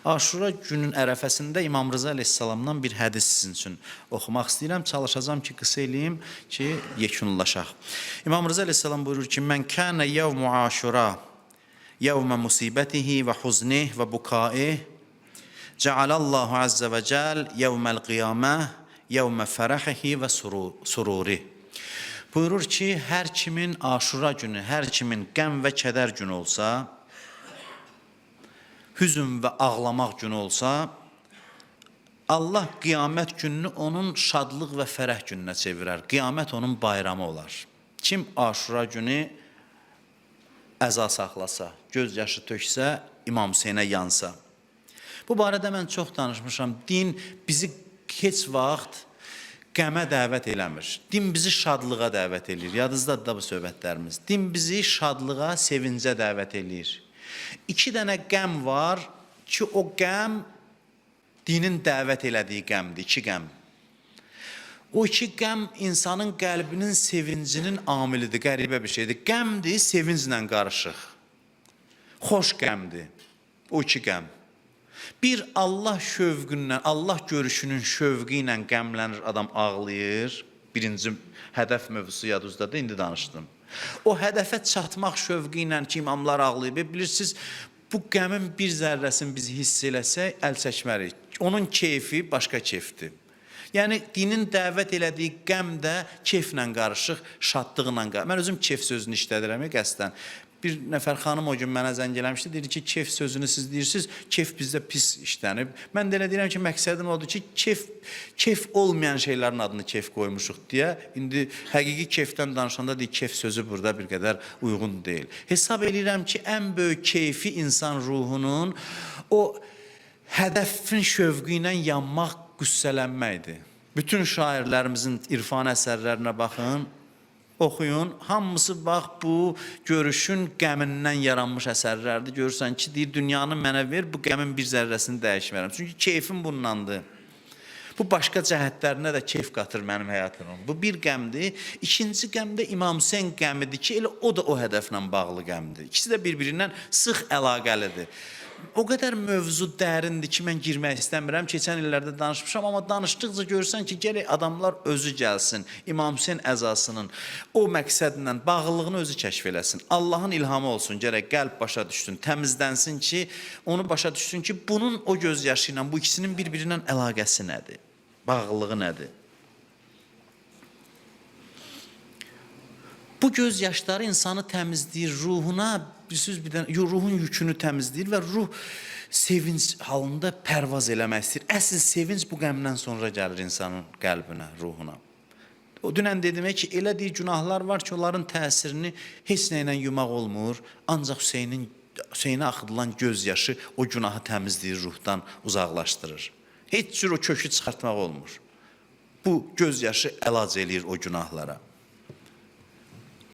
Aşura günün ərəfəsində İmam Rıza əleyhissalamdan bir hədis sizin üçün oxumaq istəyirəm. Çalışacağam ki, qısa eləyim ki, yekunlaşaq. İmam Rıza əleyhissalam buyurur ki: "Mən kana yevmu Aşura yevmə musibətihi və huznih və bukaih Cealallahu azze və cəl yevməl qiyamə yevmə fərəhihi və sururi." Buyurur ki, hər kimin Aşura günü, hər kimin qəm və kədər günü olsa, hüzün və ağlamaq günü olsa, Allah qiyamət gününü onun şadlıq və fərəh gününə çevirər. Qiyamət onun bayramı olar. Kim Aşura günü əza saxlasa, göz yaşı töksə, İmam Hüseynə yansa. Bu barədə mən çox danışmışam. Din bizi heç vaxt qəmə dəvət eləmir. Din bizi şadlığa dəvət eləyir. Yadınızdadır da bu söhbətlərimiz. Din bizi şadlığa, sevincə dəvət eləyir. İki dənə qəm var ki, o qəm dinin dəvət elədiyi qəmdir, iki qəm. O iki qəm insanın qəlbinin sevincinin amilidir, qəribə bir şeydir. Qəmdir, sevinclə qarışıq. Xoş qəmdir, o iki qəm. Bir Allah şövqündən, Allah görüşünün şövqü ilə qəmlənir, adam ağlayır. Birinci hədəf mövzusu yadınızdadır, indi danışdım. O hədəfə çatmaq şövqü ilə ki, imamlar ağlayıb. Bilirsiniz, bu qəmin bir zərrəsini biz hiss eləsək, əl çəkmərik. Onun keyfi başqa keyfdir. Yəni, dinin dəvət elədiyi qəm də keyflə qarışıq, şadlıqla qarışıq. Mən özüm keyf sözünü işlədirəm qəsdən. Bir nəfər xanım o gün mənə zəng eləmişdi, deyir ki, keyf sözünü siz deyirsiniz, keyf bizdə pis işlənib. Mən də elə deyirəm ki, məqsədim odur ki, keyf olmayan şeylərin adını keyf qoymuşuq deyə. İndi həqiqi keyfdən danışanda deyir, keyf sözü burada bir qədər uyğun deyil. Hesab eləyirəm ki, ən böyük keyfi insan ruhunun o hədəfin şövqü ilə yanmaq, qüssələnməkdir. Bütün şairlərimizin irfan əsərlərinə baxın, oxuyun. Hamısı bax bu görüşün qəmindən yaranmış əsərlərdir. Görürsən ki, deyir dünyanı mənə ver, bu qəmin bir zərrəsini dəyişmərəm. Çünki keyfim bundandır. Bu başqa cəhətlərinə də keyf qatır mənim həyatıma. Bu bir qəmdir. İkinci qəm də İmam Hüseyn qəmidir ki, elə o da o hədəflə bağlı qəmdir. İkisi də bir-birindən sıx əlaqəlidir. O qədər mövzu dərindir ki, mən girmək istəmirəm. Keçən illərdə danışmışam, amma danışdıqca görürsən ki, gərək adamlar özü gəlsin. İmam Hüseyn əzasının o məqsədlə bağlılığını özü kəşf eləsin. Allahın ilhamı olsun, gərək qəlb başa düşsün, təmizlənsin ki, onu başa düşsün ki, bunun o göz yaşı ilə bu ikisinin bir-birindən əlaqəsi nədir? Bağlılığı nədir? Bu göz yaşları insanı təmizləyir, ruhuna bir dənə, ruhun yükünü təmizləyir və ruh sevinç halında pərvaz eləmək istəyir. Əsl sevinç bu qəmdən sonra gəlir insanın qəlbinə, ruhuna. O dünən dedim ki, elə deyir günahlar var ki, onların təsirini heç nə ilə yumaq olmur. Ancaq Hüseynə axıdılan göz yaşı o günahı təmizləyir, ruhdan uzaqlaşdırır. Heç cür o kökü çıxartmaq olmur. Bu göz yaşı əlac eləyir o günahlara.